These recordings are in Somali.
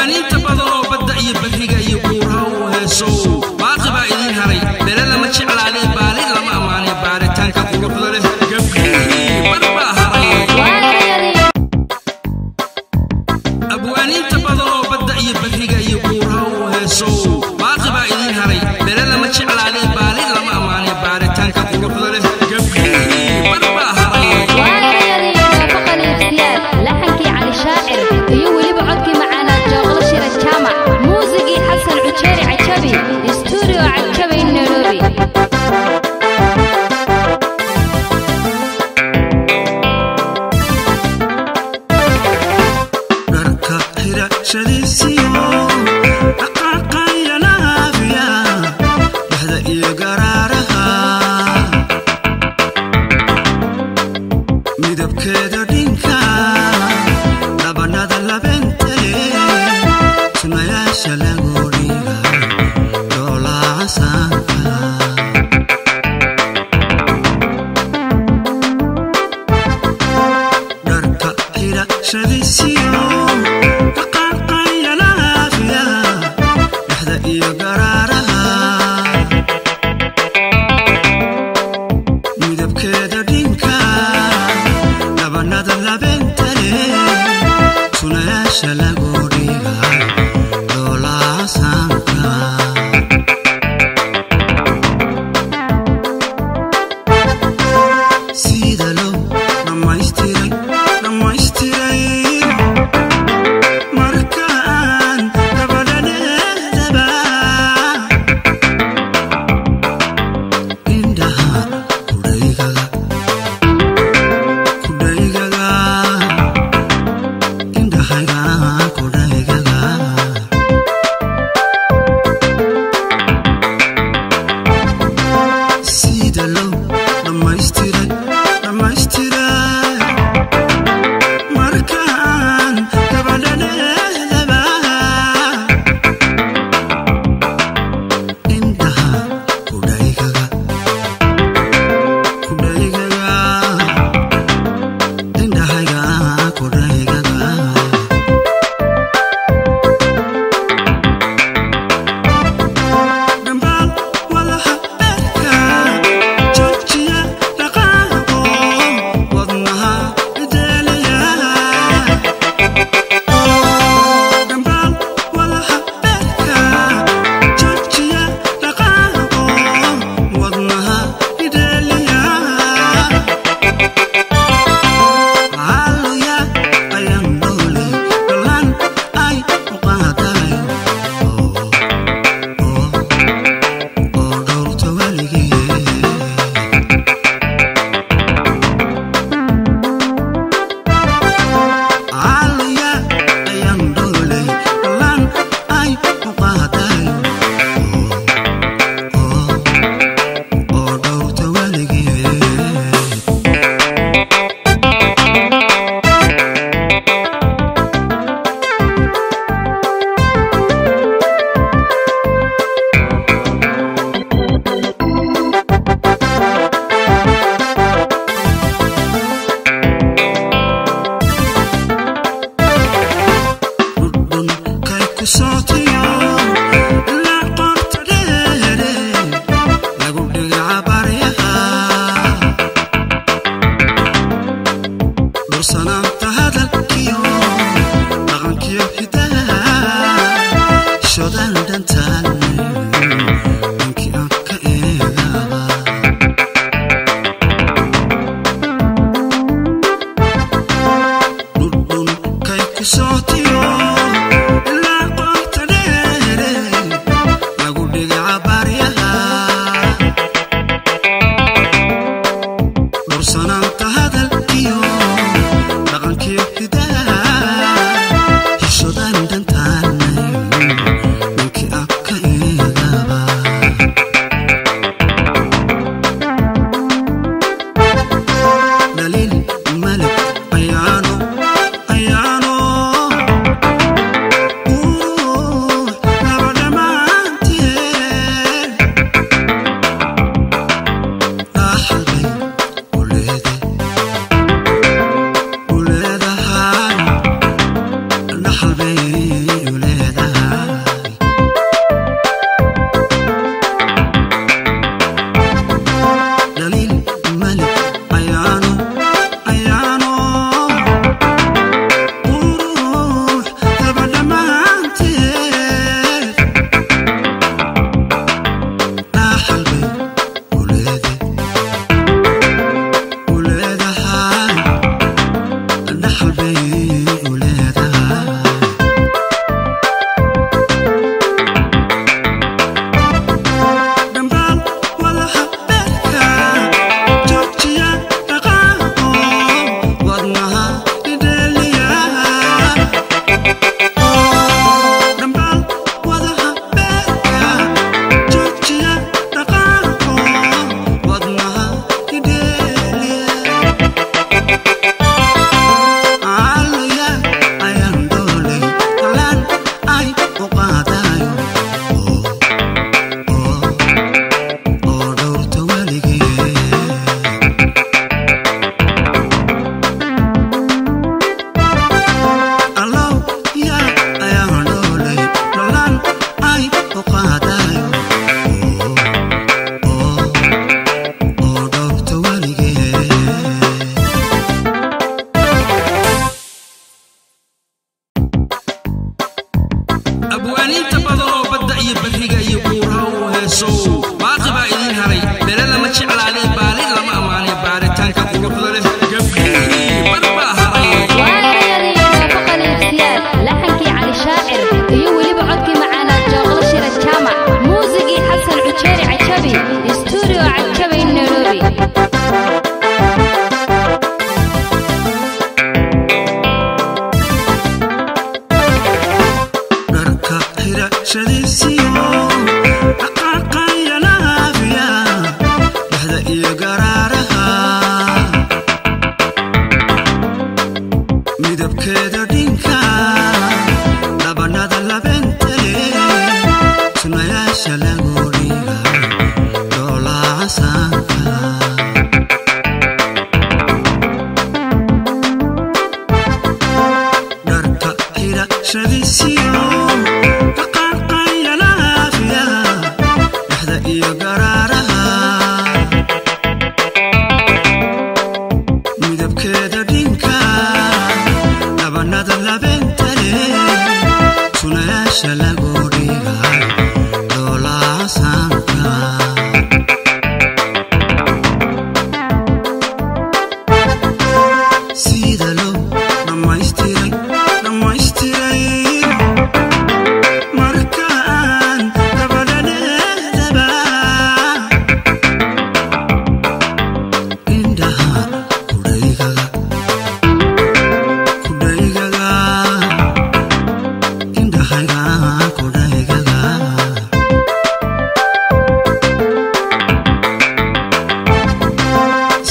Abwaaniinta badan oo badda iyo barriga iyo buuraha u heesow, baaqi baa idiin haray. Bele lama jeclaadee, baali lama ammaanee, baaritaanka quruxda leh gabdhihii bar baa haray. Abwaaniinta badan oo badda iyo barriga iyo buuraha u heesow, baaqi baa idiin haray. Bele lama jeclaadee, baali lama ammaanee, baaritaanka quruxda leh gabdhihii bar baa haray. Waa erayadii Dhoofo Khaliifsiyaad, laxankii Cali Shaacir iyo weliba codkii macaanaa Jooqlo Shira Jaamac, muusigii Xasan Cujeeri Cajabi, istuudiyo Cajabay, Nairobi. Dharka xirashadiisiyo dhaqaaqayanaafiya dhexda iyo garaaraha, midabkeeda dhinka, dhabanada labentale, sunayaasha lagu dhiga doolaasaanka. Dharka xirashadiisiyo dhaqaaqayanaafiya dhexda iyo garaaraha, midabkeeda dhinka, dhabanada labentale, sunayaasha lagu dhiga doolaasaanka. Sida loo dhammaystiray, dhammaystiray markaan gabadhaneedaba, indhaha kudhaygaga, kudhaygaga, indhahayga kudhaygaga. Sida loo dhammaystiray, dhammaystiray markaan gabadhaneedaba, indhaha kudhaygaga, kudhaygaga, indhahayga kudhaygaga. Dhambaal wadaha beerka joojiya dhaqaaqo, wadnaha ideelaya. Dhambaal wadaha beerka joojiya dhaqaaqo, wadnaha ideelaya. Hallelujah, ayaan dhoolay dhalaan ay u qaadayo oo dhowrta weligeed. Hallelujah, ayaan dhoolay dhalaan ay u qaadayo oo dhowrta weligeed. Dhudhun kay ku sootiyo ilaa qorta dheere lagu dhigaca baryaha, dhursanaanta hadalkiyo dhaqankiyo hidaha, shodan dhantaale dhankii aan ka eegaba. Dhudhun kay ku sootiyo ilaa qorta dheere lagu dhigaca baryaha, dhursanaanta hadalkiyo dhaqankiyo hidaha, xishodan dhantaanay dhankii aan ka eegaba. Dhaliil male ayaano, ayaano qurux laba dhammaanteen dhaxal bay u leedahay. Xirashadiisiyo dhaqaaqaya naafiya dhexda iyo garaaraha midabkeeda dhinka dhabanada labentale sunayaasha lagu dhiga dhoolaacasaanka. Dharka xirashadiisiyo dhaqaaqaya naafiya dhexda iyo garaaraha midabkeeda dhinka dhabanada labentale sunayaasha lagu dhigay dhoolaacasaanka. Sida loo dhammaystiray dhammaystiray markaan gabadhaneedaba indhaha kudhaygaga kudhaygaga indhahayga kudhaygaga.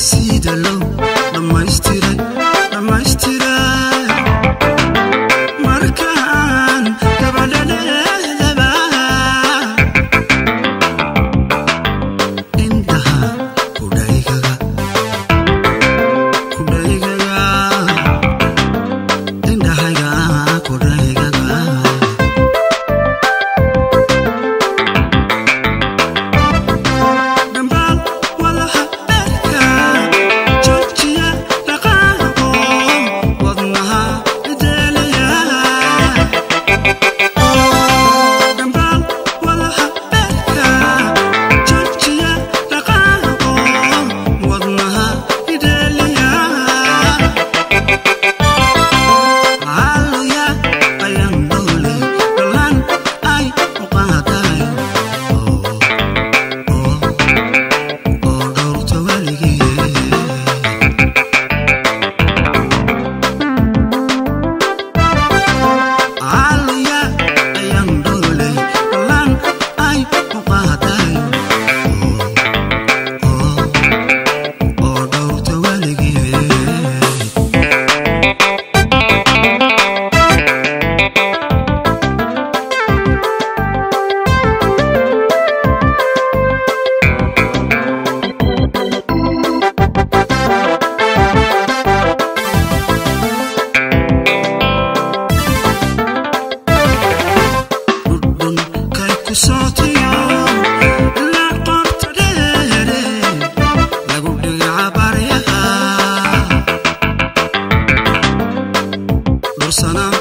Sida loo dhammaystiray dhammaystiray markaan gabadhaneedaba indhaha kudhaygaga kudhaygaga indhahayga kudhaygaga. Dhambaal wadaha beerka joojiya dhaqaaqo wadnaha ideelaya. Dhambaal wadaha beerka joojiya dhaqaaqo wadnaha ideelaya. Hallelujah, ayaan dhoole dhalaan ay u qaadayo oo dhowrta weligeed. Hallelujah, ayaan dhoole dhalaan ay u qaadayo oo dhowrta weligeed. Dhudhunkay ku sootiyo ilaa qoorta dheere lagu dhigaca baryaha dhursanaanta.